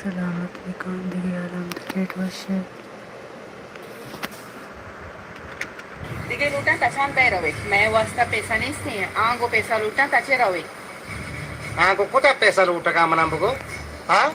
سلامت بکن، دگہ حالم دکیٹ وش ء۔ دگہ لوٹاں تچان بئے روئے، مئے واسطہ پیسہ نیست ایں، آنگو پیسہ لوٹاں تچے روئے۔ آنگو کتا پیسہ لوٹگا منا بگو، ہاں؟